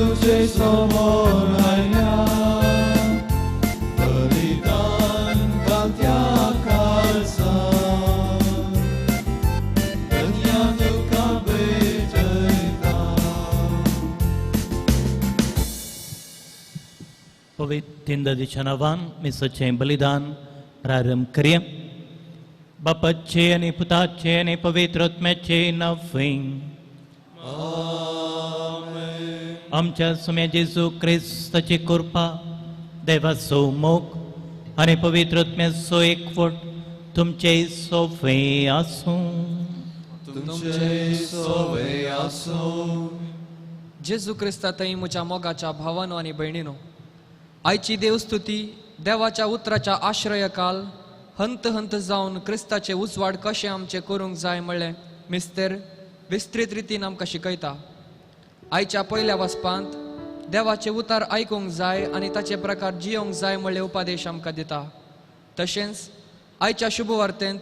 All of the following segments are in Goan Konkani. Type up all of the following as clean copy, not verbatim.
तुमचे समोर आयल्या बलिदान घालत्या काळजान धन्या तुका भेटयता. पवित्र दिच्या नांवान मिसाचें बलिदान प्रारंभ करया. बापाचे आनी पुताचे आनी पवित्र आत्म्याचे नांवे. आमच्या सुम्या जेजू क्रिस्ताची कृपा, देवाचो मोग आनी पवित्र आत्म्याचो एकवट तुमचे सोवे आसूं. तुमचे सोवे आसूं. जेजू क्रिस्ता थंय म्हज्या मोगाच्या भावानो आनी भयणीनो, आयची देवस्तुती देवाच्या उतराच्या आश्रयकाल हंत हंत जावन क्रिस्ताचे उजवाड कशें आमचें करूंक जाय म्हळ्ळें मिस्तेर विस्तृत रितीन आमकां शिकयता. आयच्या पयल्या वचपांत देवाचे उतार आयकूंक जाय आनी ताचे प्रकार जियोंक जाय म्हळ्ळे उपदेश आमकां दिता. तशेंच आयच्या शुभवार्तेंत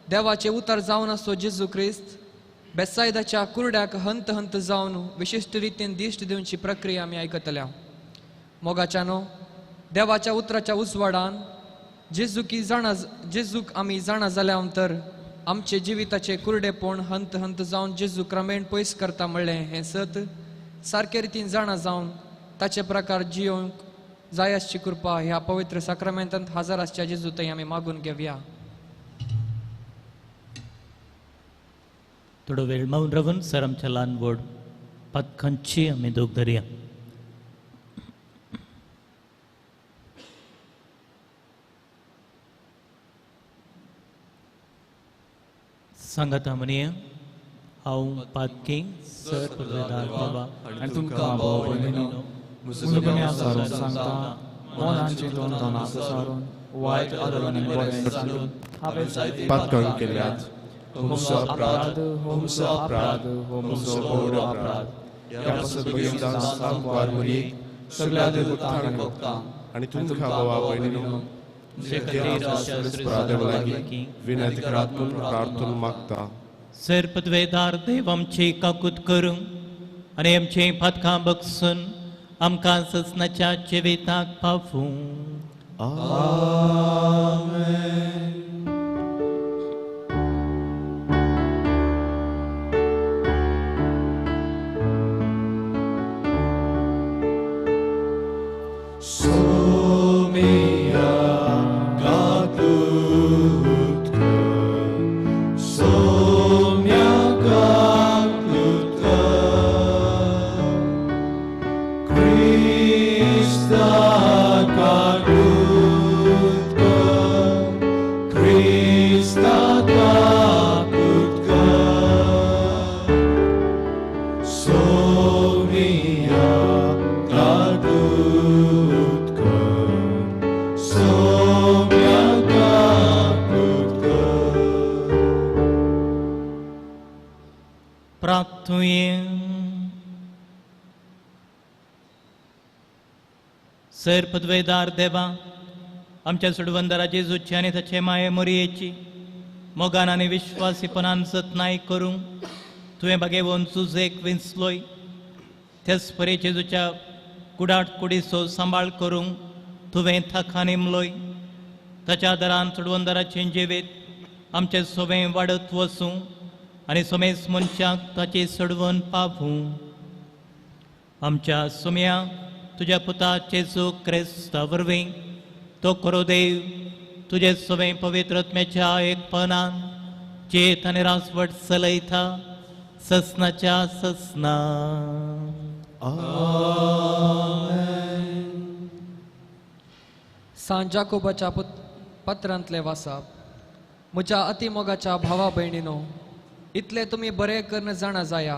देवाचे उतार जावन आसचो जेजू क्रिस्त बेसायदाच्या कुरड्याक हंत हंत जावन विशिश्ट रितीन दिश्ट दिवची प्रक्रिया आमी आयकतल्या. मोगाच्यानो, देवाच्या उतराच्या उजवाडान जेजूकी जाणा जेजूक आमी जाणा जाल्या तर आमचे जिविताचे कुरडेपण हंत हंत जावन जेजू क्रमेण पयस करता म्हणलें हें सत सारके रितीन जाणा जावन ताचे प्रकार जियोंक जाय आसची कृपा ह्या पवित्र साक्रामेंतांत हजर आसच्या जेजू थंय आमी मागून घेवया. थोडो वेळ मौन रावून सर आमच्या ल्हान व्हड पातकांची आमी दोग धरया. सांगाता म्हणया, हांव पातकी सर पदवेदार देवा आनी तुमकां भाव भयणीनो म्हजो गुन्यांव सारून सांगता, मनान चिंतून तोंडान सारून वायट आदर आनी बरें चिंतून हांवें जायतीं पातकां केल्यात. हो म्हजो अपराध, हो म्हजो अपराध, हो म्हजो व्हड अपराध. ह्या पासत बलिदान सामकार मरीक सगळ्या देवतांक आनी तुमकां भावा भयणीनो विनंती करात म्हूण प्रार्थना मागता. सर पदवेदार देव आमची काकूत करूं आनी आमचीं पातकां बगसून आमकां ससनाच्या जिविताक पावूं. आमेन. Somia katlutka, Somia katlutka, Krista katlutka, Krista katlutka, Somia katlutka, Somia katlutka. प्रार्थुये. सर पदवेदार देवा, आमच्या सोडवंदरा जेजूची आनी ताचे माये मोरयेची मोगान आनी विश्वासीपणान जतनाय करूंक तुवें बागेवन जुजेक विंचलोय. त्याच परी जेजूच्या कुडाट कुडीचो सांबाळ करूंक तुवें थाका नेमलोय. ताच्या आदारान सोडवंदराचें जिवीत आमचें सोवें वाडत वचूं आनी सोमेस मनशाक ताची सोडवण पावूं. आमच्या सोम्या तुज्या पुता जेजू क्रिस्ता वरवीं तो खरो देव तुजे सोवें पवित्र आत्म्याच्या एकपणान चेत आनी रासवट चलयता ससनाच्या ससना. सांत जाकोबाच्या पत्रांतले वासाप. म्हज्या अतिमोगाच्या भावा भयणीनो, इतले तुमी बरें करून जाणा जाया,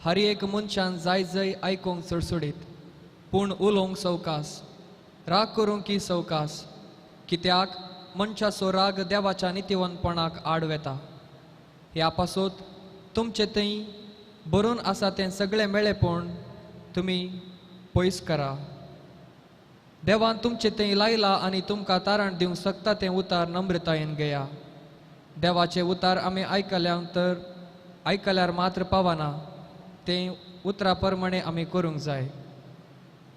हर एक मनशान जाय जय आयकूंक चडसुडीत, पूण उलोवंक सवकास, राग करूंक की सवकास, कित्याक मनशाचो राग देवाच्या नितीवंतपणाक आड वेता. ह्या पासत तुमचे थंय बरोवन आसा तें सगळें मेळेपण तुमी पयस करा. देवान तुमचे थंय लायला आनी तुमकां तारण दिवंक शकता तें उतार नम्रतायेन घेया. देवाचे उतार आमी आयकल्यार तर आयकल्यार मात्र पावना, तें उतरा प्रमाणे आमी करूंक जाय.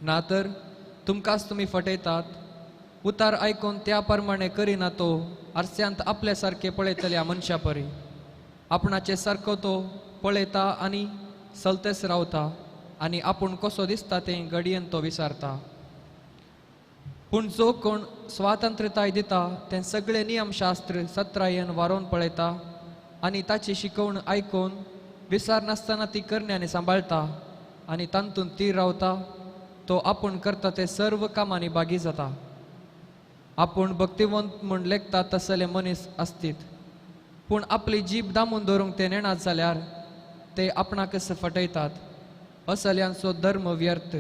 ना तर तुमकांच तुमी फटयतात. उतार आयकून त्या प्रमाणे करिना तो आरस्यांत आपल्या सारकें पळयतल्या मनशा परी आपणाचे सारको तो पळयता आनी सलतेच रावता आनी आपूण कसो दिसता तें घडयेन तो विसारता. पूण जो कोण स्वातंत्रताय दिता तें सगळें नियमशास्त्र सत्रायेन वारोवन पळयता आनी ताची शिकवण आयकून विसारनासतना ती करण्यानी सांबाळटा आनी तातूंत तीर रावता तो आपूण करता ते सर्व कामांनी भागी जाता. आपूण भक्तिवंत म्हूण लेखता तसले मनीस आसतीत, पूण आपली जीब दामून दवरूंक ते नेणात जाल्यार ते आपणाकच फटयतात. असल्यांचो धर्म व्यर्थ.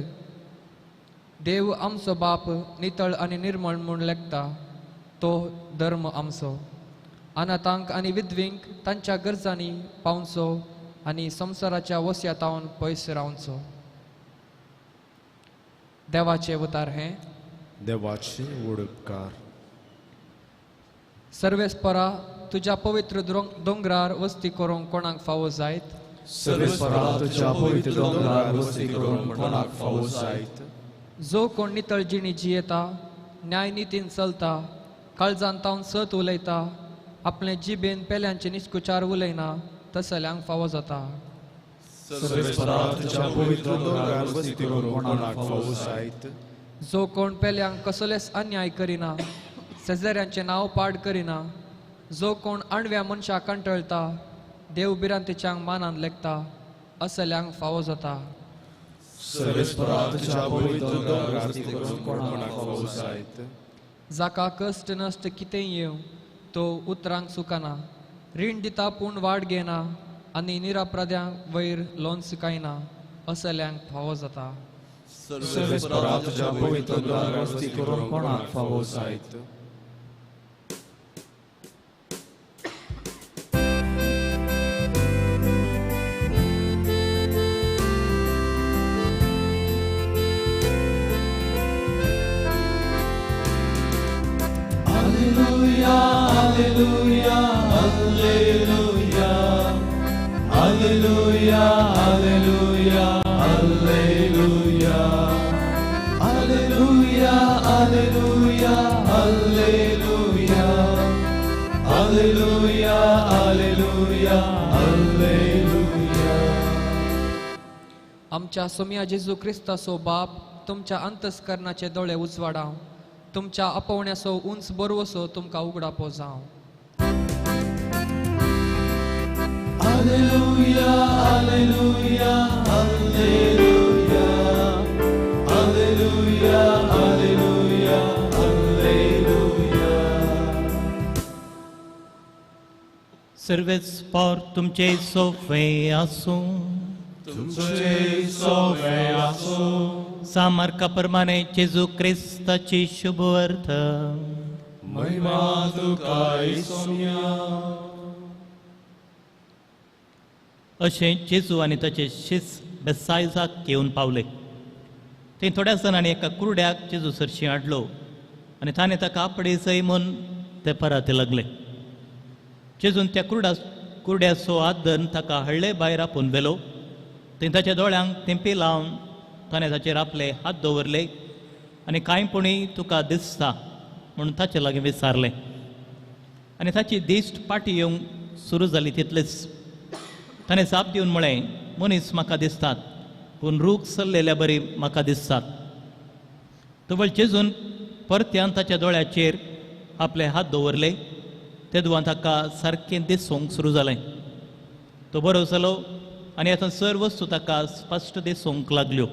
देव आमचो बाप नितळ आनी निर्मळ म्हूण लेखता तो धर्म आमचो. अनाथांक आनी विधवींक तांच्या गरजांनी पावचो आनी संवसाराच्या वस्यातावन पयस रावचो. देवाचे उतार हें देवाचे उपकार. सर्वेस्परा तुज्या पवित्र दोंगरार वस्ती करूंक कोणाक फावो जायत? सर्वेस्परा तुज्या पवित्र दोंगरार वस्ती करूंक कोणाक फावो जायत? जो कोण नितळ जिणी जियेता, न्याय नितीन चलता, काळजान तावन सत उलयता, आपले जिबेन पेल्यांचे निश्कुचार उलयना तसल्यांक फावो जाता. सर्वेस्परा तुज्या पवित्र दोंगरार वस्ती करूंक कोणाक फावो जायत? जो कोण पेल्यांक कसलेच अन्याय करिना, शेजाऱ्यांचें नांव पाड करिना, जो कोण आणव्या मनशाक कंटाळटा, देव भिरांतेच्यांक मानान लेखता असल्यांक फावो जाता. सर्वेस्परा तुज्या पवित्र दोंगरार वस्ती करूंक कोणाक फावो जायत? जाका कश्ट नश्ट कितेंय येवं तो उतरांक चुकना, रीण दिता पूण वाड घेना आनी निरापराध्यांक वयर लोन चुकायना असल्यांक फावो जाता. सर्वेस्परा तुज्या पवित्र दोंगरार वस्ती करूंक कोणाक फावो जायत? Alleluia, alleluia, alleluia, alleluia, alleluia, alleluia, alleluia, alleluia, alleluia, alleluia, alleluia. आमच्या सोम्या जेजू क्रिस्ताचो बाप तुमच्या अंतस्करणाचे दोळे उजवाडाव, तुमच्या आपोवण्याचो उंच बरवसो तुमकां उगडापो जावं. Alleluia, alleluia, alleluia, alleluia, alleluia, alleluia. सर्वेस्पर तुमचे सोफे आसूं. तुमचे सोफे आसूं. सामार्का प्रमाणे जेजू क्रिस्ताची शुभवर्थ. महिमा तुका सोम्या. अशें जेजू आनी ताचे शिस बेसायजाक येवन पावले. थंय थोड्या जाणांनी एका कुरड्याक जेजू सरशी हाडलो आनी ताणें ताका आपडे जय म्हूण ते पराते लागले. जेजून त्या कुरड्याचो हात धरून ताका हळ्ळे भायर आपोवन व्हेलो. थंय ताच्या दोळ्यांक तेंपी लावन ताणें ताचेर आपले हात दवरले आनी कांय पुणी तुका दिसता म्हणून ताचे लागीं विचारलें. आनी ताची दिश्ट पाटी येवंक सुरू जाली तितलेच. ताणें जाप दिवन म्हळें, मनीस म्हाका दिसतात पूण रूख सल्लेल्या बरी म्हाका दिसतात. तवळ जेजून परत्यान ताच्या दोळ्याचेर आपले हात दवरले. तेदवां ताका सारकें दिसूंक सुरू जालें. तो बरो जालो आनी आतां सर वस्तू ताका स्पश्ट दिसूंक लागल्यो.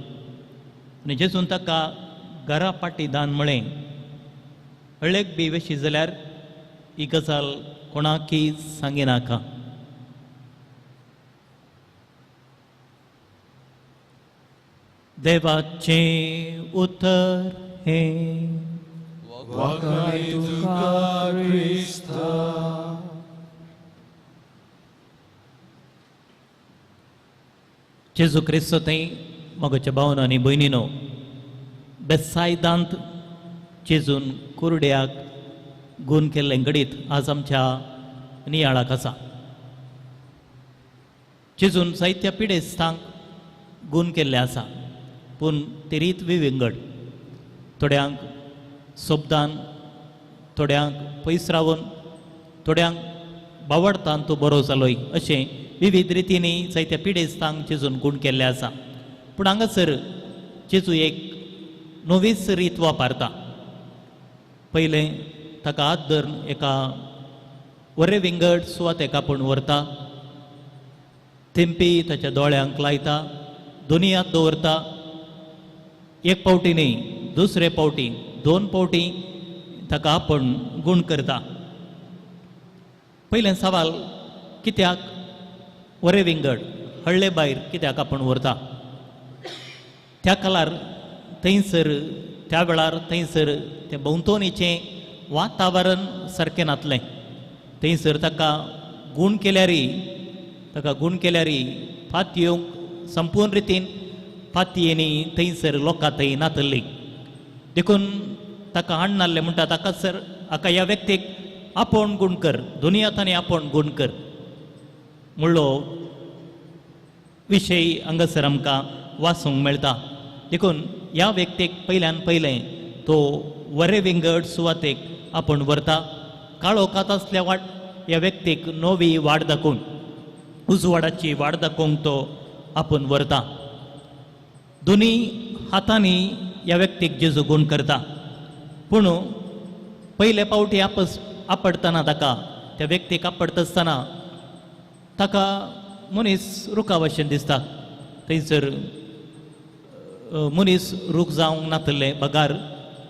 आनी जेजून ताका घरा पाटी दान म्हळें, हळेक बी वेशी जाल्यार ही गजाल कोणाकय सांगिनाका. देवाचें उतर हें. वाखाणी तुका क्रिस्ता. जेजू क्रिस्त थंय मोगाच्या भावनो आनी भयणीनो, बेसायदांत जेजून कुरड्याक गूण केल्लें घडीत आज आमच्या नियाळाक आसा. जेजून जायत्या पिडेस्तांक गूण केल्लें आसा, पूण ती रीत विविंगड. थोड्यांक शब्दान, थोड्यांक पयस रावन, थोड्यांक बावडतान तूं बरो जालोय, अशें विविध रितींनी जायत्या पिडेस्तांक जेजून गूण केल्लें आसा. पूण हांगासर जेजू एक नवीच रीत वापरता. पयलें ताका हात धरून एका वरे विंगड सुवातेक आपूण व्हरता, तेंपी ताच्या दोळ्यांक लायता, दोनी हात दवरता. एक फावटी न्ही, दुसरे फावटी, दोन फावटी ताका आपूण गूण करता. पयलें सवाल, कित्याक वरे विंगड हळ्ळे भायर कित्याक आपूण व्हरता? त्या काळार थंयसर, त्या वेळार थंयसर तें भोंवतणीचें वातावरण सारकें नातलें. थंयसर ताका गूण केल्यारी, ताका गूण केल्यारी फातयोंक संपूर्ण रितीन फातयेनी थंयसर लोकां थंय नातली. देखून ताका हाडनासलें म्हणटा ताका सर हाका ह्या व्यक्तीक आपोवन गूण कर, दोनी हातांनी आपोवन गूण कर म्हणलो विशय हांगासर आमकां वाचूंक मेळटा. देखून ह्या व्यक्तीक पयल्यान पयलें तो वरे विंगड सुवातेक आपूण व्हरता. काळोखांत आसल्या वाट ह्या व्यक्तीक नवी वाट दाखोवन, उजवाडाची वाट दाखोवंक तो आपूण व्हरता. दोनी हातांनी ह्या व्यक्तीक जेजू गूण करता. पूण पयले फावटी आपस आपडटना ताका, त्या व्यक्तीक आपडटा आसतना ताका मनीस रुखा भशेन दिसता. थंयसर मनीस रूख जावंक नातले बगार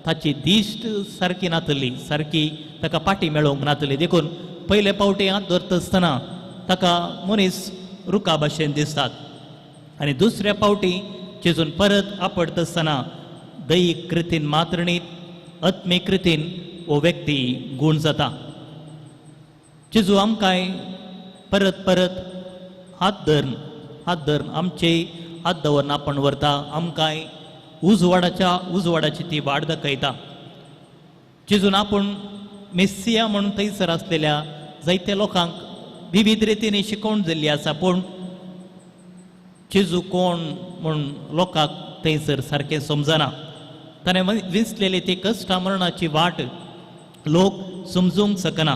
ताची दिश्ट सारकी नातली, सारकी ताका पाटी मेळोवंक नातली. देखून पयले फावटी हात धरता आसतना ताका मनीस रुखा भशेन दिसतात. आनी दुसऱ्या फावटी जेजून परत आपडटा आसतना दैहीक कृतीन मात्र न्ही, आत्मीक कृतीन हो व्यक्ती गूण जाता. जेजू आमकांय परत परत हात धरून, हात धरून आमचे हात दवरून आपूण व्हरता, आमकांय उजवाडाच्या उजवाडाची ती वाट दाखयता. जेजून आपूण मेस्सिया म्हणून थंयसर आसलेल्या जायत्या लोकांक विविध रितींनी शिकोवण दिल्ली आसा, पूण जेजू कोण म्हूण लोकांक थंयसर सारकें समजना. ताणें विंचलेली ती कश्टा मरणाची वाट लोक समजूंक शकना.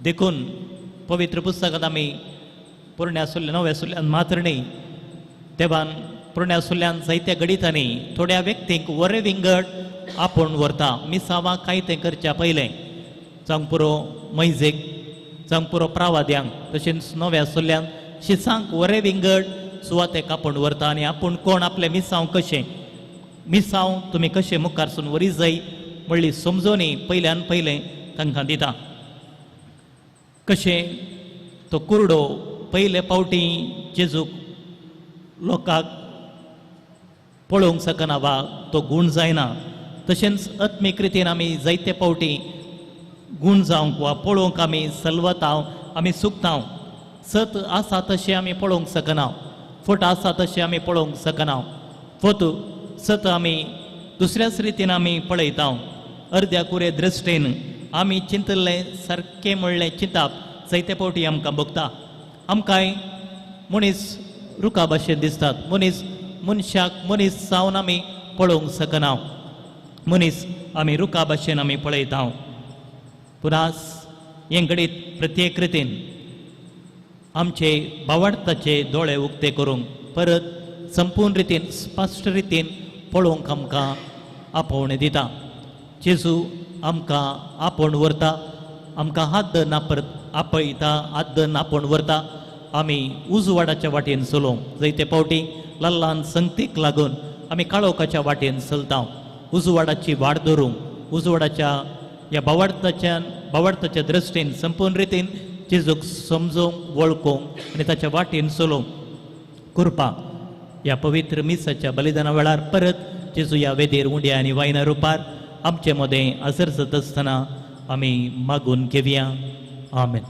देखून पवित्र पुस्तकांत आमी पोरण्या सुल्ल्या नव्या सुल्ल्यान मात्र न्ही, देवान पोरण्या सुल्ल्यान जायत्या घडितांनी थोड्या व्यक्तींक वरे विंगड आपोवन व्हरता. मिसावां कांय तें करच्या पयलें जावंक पुरो मैजेक, जावंक पुरो प्रावाद्यांक, तशेंच नव्या सुल्ल्यान शिसांक वरे विंगड सुवातेक आपोवन व्हरता. आनी आपूण कोण, आपलें मिसांव कशें, मिसांव तुमी कशें मुखारसून वरी जाय म्हणली समजोनी पयल्यान पयलें तांकां दिता. कशें तो कुरडो पयले फावटी जेजूक लोकांक पळोवंक शकना वा तो गूण जायना, तशेंच आत्मीक रितीन आमी जायते फावटी गूण जावंक वा पळोवंक आमी सलवताव, आमी चुकताव. सत आसा तशें आमी पळोवंक शकना, फट आसा तशें आमी पळोवंक शकना, फट सत आमी दुसऱ्याच रितीन आमी पळयता. अर्द्या कुरे दृश्टीन आमी चिंतल्लें सारकें म्हणलें चिंताप जायते फावटी आमकां भोगता. आमकांय मनीस रुखा भाशेन दिसतात, मनीस मनशाक मनीस जावन आमी पळोवंक शकना, मनीस आमी रुखा भाशेन आमी पळयता. पूण आज हें घडीत प्रत्येक रितीन आमचे बावडताचे दोळे उक्ते करूंक परत संपूर्ण रितीन स्पश्ट रितीन पळोवंक आमकां आपोवणें दिता. जेजू आमकां आपोवन व्हरता, आमकां हात धरून परत आपयता, हात धरून आपोवन व्हरता. आमी उजवाडाच्या वाटेन चलोवंक जायते फावटी ल्हान ल्हान संगतीक लागून आमी काळोखाच्या वाटेन चलता. उजवाडाची वाट धरूंक, उजवाडाच्या ह्या बावडताच्या दृश्टीन संपूर्ण रितीन जेजूक समजूंक, वळखूंक आनी ताच्या वाटेन चलोवंक कृपा ह्या पवित्र मिसाच्या बलिदाना वेळार परत जेजू ह्या वेदीर उंड्या आनी वायना रुपार आमचे मदें हजर जाता आसतना आमी मागून घेवया. आमेन.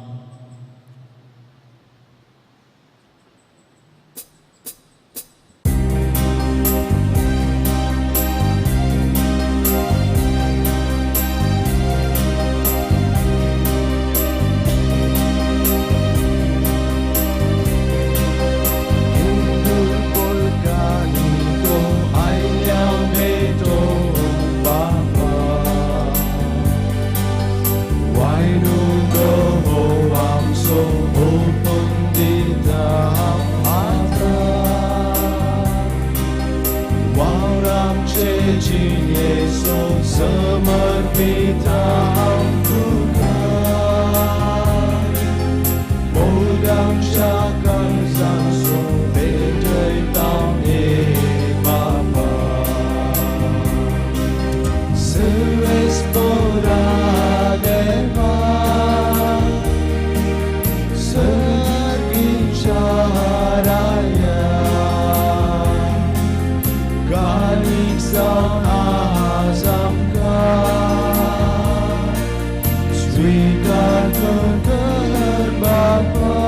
जिणेचो समर्पिता हांव तुका मोगांच्या काळजाचो भेटयता हे बापा सर्वेस्पोरा देवा सर्गीच्या राया गालीक जावन आज आमकां स्वीकार कर बापा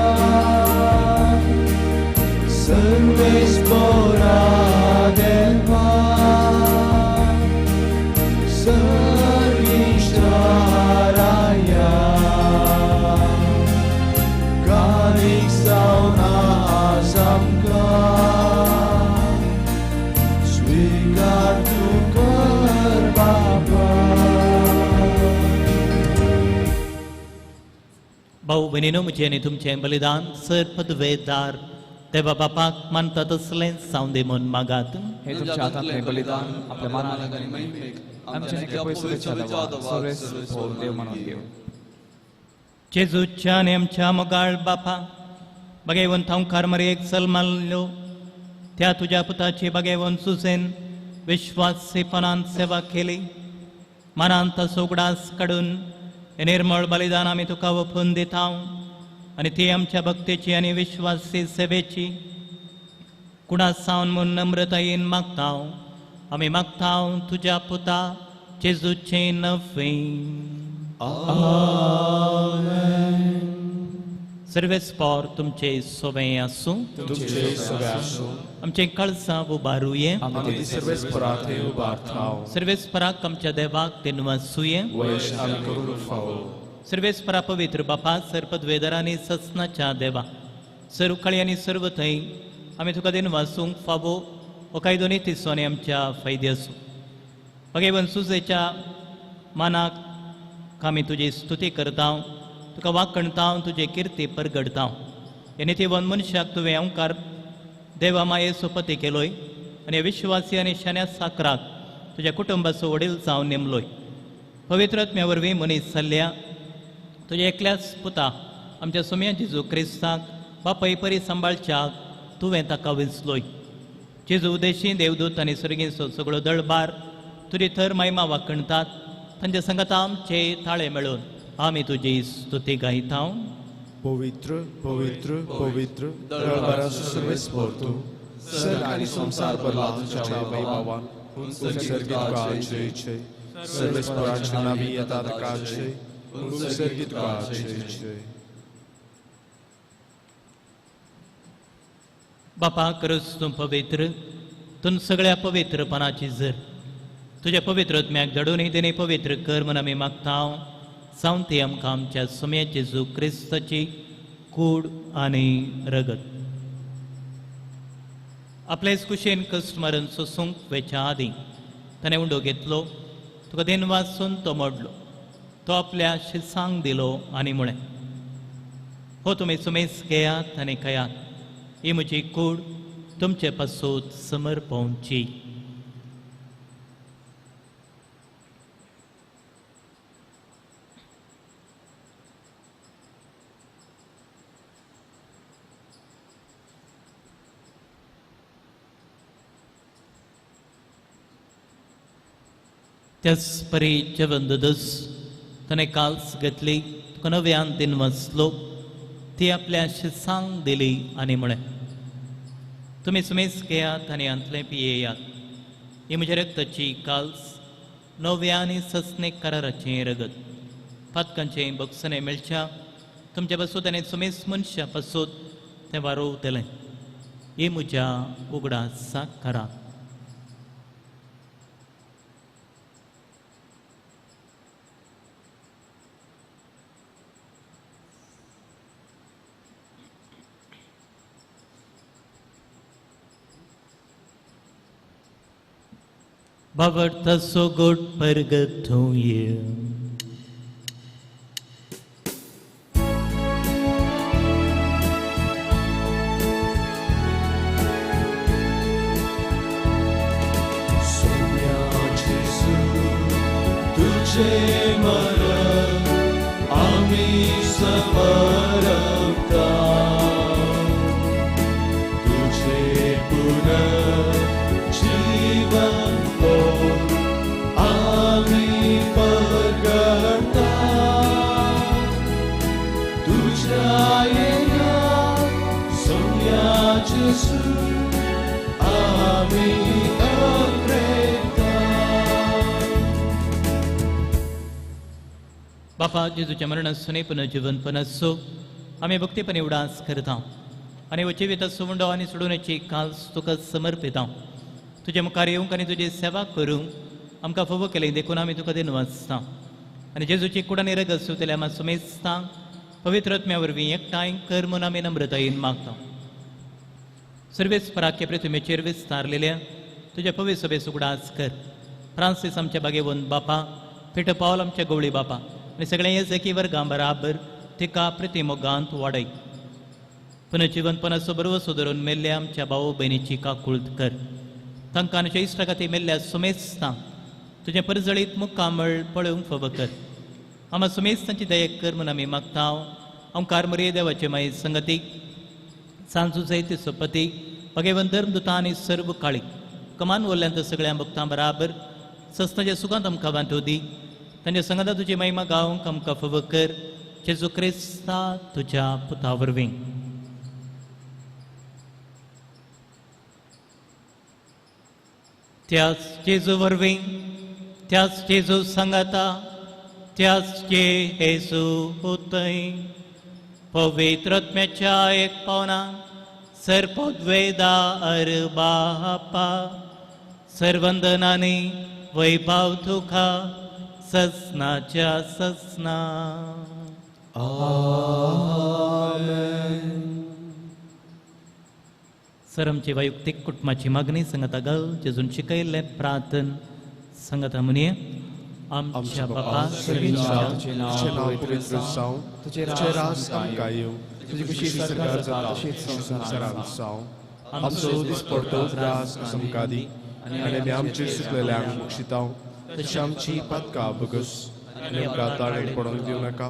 सर्वेस्पोरा देवा सर्गीच्या राया गालीक जावन आज आमकां स्वीकार तूं कर बापा. भाऊ भयणीनो, म्हजें आनी तुमचें बलिदान सर पदवेदार देवा बापाक मानता तसलें जावं दी म्हूण मागात. हे तुमच्या हातांतलें बलिदान आपल्या मानाक आनी महिमेक आमच्या नित्य शुभेच्छा देवा सर्वेस्पोर देव मानून देव. जेजूच्या आनी आमच्या मोगाळ बापा, बागेवन थांवकार मरयेक सलमानलो त्या तुज्या पुताची बागेवन सुसेन विश्वासीपणान सेवा केली. मनांत ताचो उगडास काडून हें निर्मळ बलिदान आमी तुका ओंपून दिता आनी ती आमच्या भक्तीची आनी विश्वासी सेवेची कुणा सावन म्हूण नम्रतायेन मागता. आमी मागता तुज्या पुता जेजूचें नवे. सर्वेस्पोर तुमचे सोबें आसूं. तुमचे सगळे आसूं. आमचें काळजां उबारुये. आमी ती सर्वेस्पोरा थंय उबारता. सर्वेस्पराक आमच्या देवाक दिनवासुये. वयश आमी करूंक फावो. सर्वेस्परा पवित्र बापा, सर्पद्वेदर आनी ससनाच्या देवा, सर्व काळी आनी सर्व थंय आमी तुका दिनवासूंक फावो हो कायदो नीतीचो आनी आमच्या फायदे आसूं. भगेवन सुजेच्या मानाक आमी तुजी स्तुती करता, तुका वाकणता, तुजे किर्ती परगडता. हे नितीवन मनशाक तुवें अंकार देवा माये सोपती केलोय आनी विश्वासी आनी शाण्या साकराक तुज्या कुटुंबाचो वडील जावन नेमलोय. पवित्र आत्म्या वरवीं मनीस जाल्ल्या तुज्या एकल्याच पुता आमच्या सोम्या जेजू क्रिस्ताक बापाय परी सांबाळच्याक तुवें ताका विंचलोय. जेजू उदेशी देवदूत आनी सर्गींचो सगळो दळबार तुजी थर महिमा वाकणतात. तांच्या संगता आमचे ताळे मेळून आमी तुजी स्तुती गायता. पवित्र पवित्र पवित्र दळबाराचो सर्वेस्पोर तूं, सर्ग आनी संवसार भरला तुज्या वैभवान. सर्गीत तुका जय जय. सर्वेस्पोराचे नावी येता ताका जय. सर्गीत तुका जय जय. बापा, खरंच तूं पवित्र, तूं सगळ्या पवित्रपणाची जर तुज्या पवित्र आत्म्याक धाडून तेणे पवित्र कर म्हूण आमी मागता. जावन ती आमकां आमच्या सोम्या जेजू क्रिस्ताची कूड आनी रगत आपलेच कुशेन कश्ट मारून सोसूंक वेच्या आदीं ताणें उंडो घेतलो, तुका देनवासून तो मोडलो, तो आपल्या शिसांक दिलो आनी म्हळें, हो तुमी सुमेस घेयात आनी खायात, ही म्हजी कूड तुमचे पासून समर्पवची. त्याच परी जेवण दस ताणें काल्स घेतली, तुका नव्यान दिन वाचलो, ती आपल्या शिसांक दिली आनी म्हळें, तुमी सुमेस घेयात आनी हांतलें पियेयात, ही म्हज्या रक्ताची काल्स नव्या आनी ससने कराराचें रगत, पातकांचें बक्षणें मेळच्या तुमच्या पासून आनी सुमेस मनशां पासून तें वारोवतलें, ही म्हज्या उगडासाक करात. बाबर्ताचो गोड परगतूय. सोम्या तुझे मरण आमी समरपता तुझे पुनर्जीवन आमी परगटा तुझ्या येण्या सोम्या जेजू आमी अग्रेता. बापा जेजूच्या मरणासून पुनर्जीवनपण असो आमी भक्तीपणे उडास करता आनी जिवीत सुवंडो आनी सोडूनची काल तुका समर्पिता. तुजे मुखार येवंक आनी तुजी सेवा करूंक आमकां फावो केलें देखून आमी तुका दिनवासता आनी जेजूची कूड आनी रगत सुतल्या आमा सुमेस्ता पवित्र आत्म्या वरवीं एकठांय कर म्हूण आमी नम्रतायेन मागता. सर्वेस पराख्य पृथ्वीचेर विस्तारलेल्या तुज्या पवित्र सभेचो उगडास कर. फ्रांसीस आमच्या बागेवन बापा, पिटर पावल आमच्या गवळी बापा आनी सगळ्या येजकी वर्गां बराबर तिका प्रतिमोगांत वाडय. पुनर्जीवनपणाचो बरवसो धरून मेल्ल्या आमच्या भाव भयणीची काकूळत कर. तांकां आनी इश्टा खातीर मेल्ल्या सुमेस्तांक तुजें परजळीत मुक्कामळ पळोवंक फावो कर. आमा सुमेस्तांची दया कर म्हूण आमी मागता. ओंकार मरिये देवाचे माई संगती सांजू जैत सोपती भगेवन धर्मदुता आनी सर्व काळी कमान वरल्यांत सगळ्या भक्तां बराबर सस्नाच्या सुखांत आमकां वांटो दी. तांच्या संगता तुजी महिमा गावंक आमकां फावो कर. जेजू क्रिस्ता तुज्या पुता वरवीं. त्याच जेजू वरवीं, त्याच जेजू सांगाता, त्याच जेजू होतय पवित्र आत्म्याच्या एक पावना सर्पद्वेदा अरबापा सर्वंदनानी वैभाव तुका ससनाच्या ससना. आमेन. सर आमची वैयक्तीक कुटुंबाची मागणी संगता गल जेजून शिकयल्लें प्रार्थन संगता म्हणये. आमच्या बापा तुजें नांव पवित्र जावं, तुजें राज आमकां येवं, तुजी खुशी सरकार जाता तशीच संवसारांत जावं. आमचो दिसपडतो राज आमकां दी आनी आमी आमचे सुकलेल्यांक बक्षितांव तशी आमची पातकां बगस आनी आमकां ताळेक पडोवंक दिवं नाका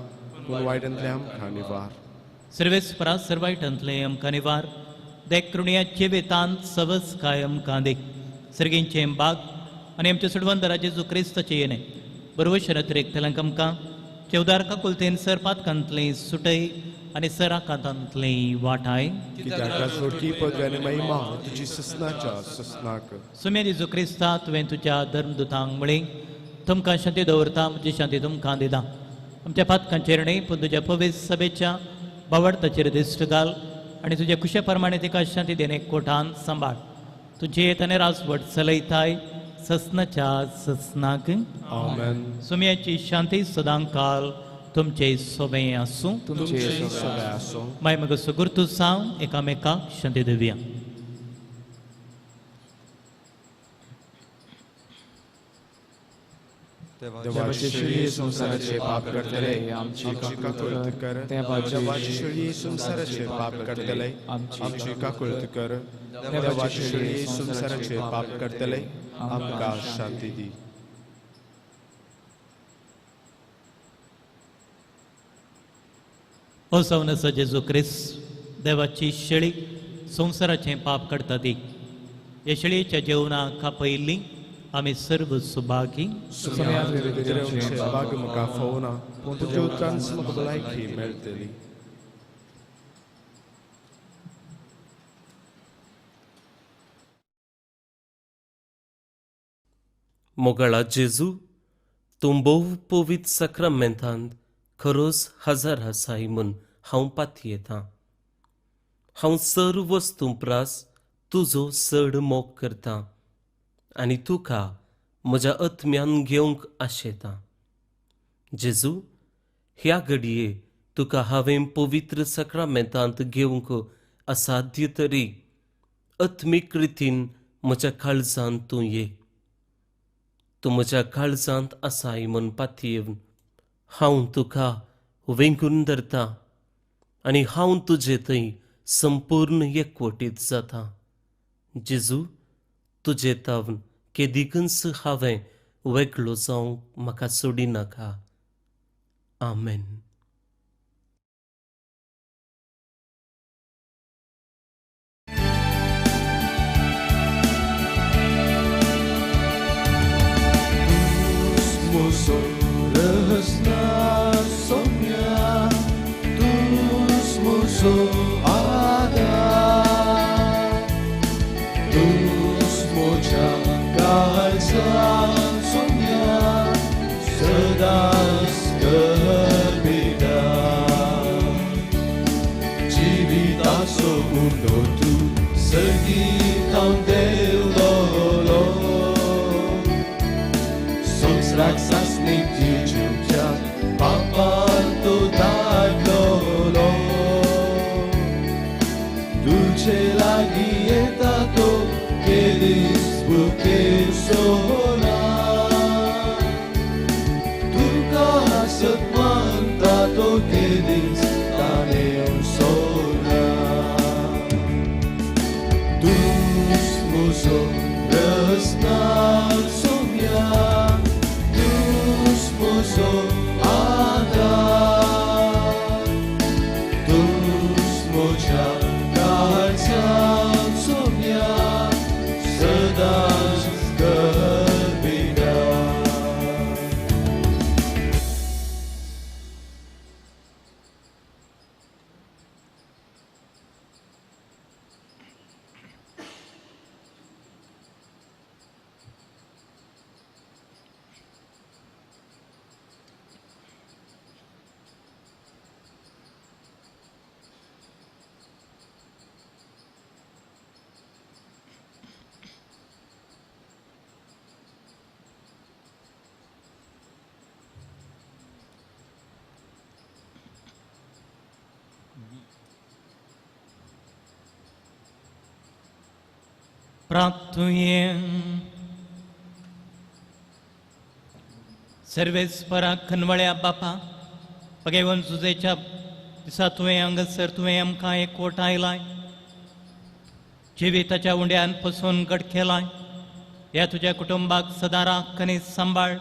पूण वायटांतलें आमकां निवार. सर्वेस्परा सर्वायटांतलें आमकां निवार. देख कृणयाचे वेतान सवस काय आमकां देख सर्गींचें बाग आनी आमच्या सुडवंदरा जेजू क्रिस्ताचें येणें बरवशर अतिरेकतल्यांक आमकां चेवदार काकुलतेन सर पातकांतलें सुटय आनी सर आकांतांतलें वाटाय. कित्याक सोडकी पदवी आनी महिमा तुजी ससनाच्या ससनाक. सुम्या जेजू क्रिस्ता तुवें तुज्या धर्मदुतांक म्हळें तुमकां शांती दवरता म्हजी शांती तुमकां दिता. आमच्या पातकांचेर न्हय पूण तुज्या पवित्र सभेच्या बावडताचेर दिश्ट घाल आनी तुज्या कुशे प्रमाणे तिका शांती देणे कोठान सांबाळ. तुजी येताने राजवट चलयताय ससनाच्या ससनाक. आमेन. सुम्याची शांती सदांकाल तुमचे सोबें आसूं. तुमचे सोबें आसूं. माय मग सुगुर्तू साव एकामेकाक शांती दिवया. देवाचे शेळये संवसाराचे पाप करतले आमची काकुळत कर. देवाचे शेळये संवसाराचे पाप करतले आमची काकुळत कर. देवाचे शेळये संवसाराचे पाप करतले आमकां शांती दी. हो जावन जेजू क्रिस्त देवाची शेळी संवसाराचें पाप काडटा ती. ह्या शेळयेच्या जेवणाक खापयल्ली आमी सर्व सुभागी. भाग म्हाका फावना पूण तुज्या उतरान म्हाका भलायकी मेळटली. मोगाळा जेजू, तूं भोव पवित्र साक्रामेंतांत खरोच हजर आसाय म्हूण हांव पातयेतां. हांव सर्व वस्तूं प्रास तुजो चड मोग करतां आनी तुका म्हज्या आत्म्यान घेवंक आशेतां. जेजू, ह्या घडये तुका हांवें पवित्र साक्रामेंतांत घेवंक असाध्य तरी आत्मीक रितीन म्हज्या काळजांत तूं ये. तूं म्हज्या काळजांत आसाय म्हूण पातयेवन हांव तुका वेंगून धरतां आनी हांव तुजे थंय संपूर्ण एकवटीत जाता. जेजू, तुजे तावन केदिकूच हांवें वेगळो जावंक म्हाका सोडिनाका. आमेन. प्रार्थुये. सर्वेस्परा खनवळ्या बापा, पगेवन सुजेच्या दिसा तुवें हांगासर तुवें आमकां एकवट आयलाय, जिविताच्या उंड्यान पसून गट केलाय. ह्या तुज्या कुटुंबाक सदां राख आनी सांबाळ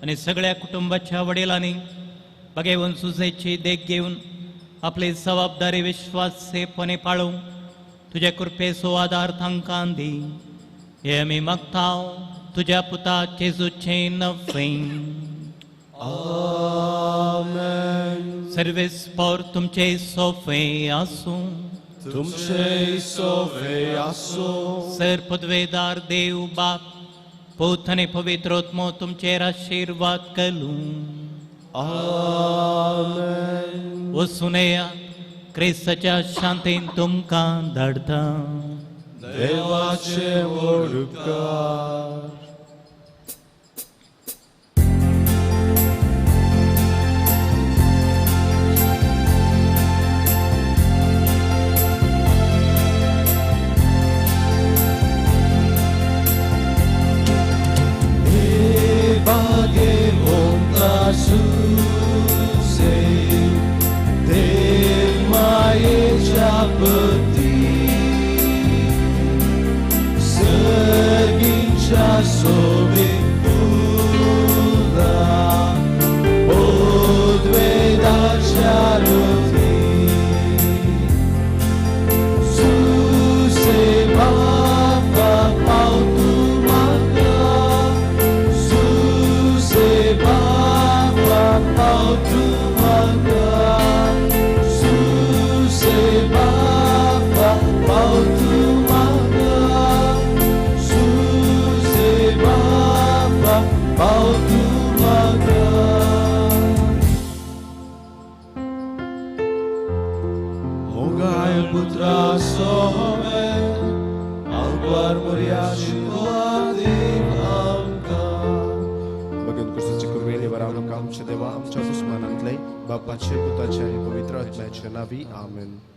आनी सगळ्या कुटुंबाच्या वडिलांनी बगेवन सुजेची देख घेवन आपली जबाबदारी विश्वासेपणे पाळूंक तुज्या कृपेचो आदार तांकां दी. हे आमी मागता तुज्या पुता जेजूचे नफें. आमेन. सर्वेस्पर तुमचे सोफे आसूं. तुमचे सोफे आसूं. सर पदवेदार देव बाप पूत आनी पवित्र आत्मो तुमचेर आशिर्वाद करूं. आमेन. वचून येया, क्रिस्ताच्या शांतीन तुमकां धाडटा. देवाचे व्हड उपकार. बापाचे पुताचे आणि पवित्र आत्म्याचे नावी आमेन.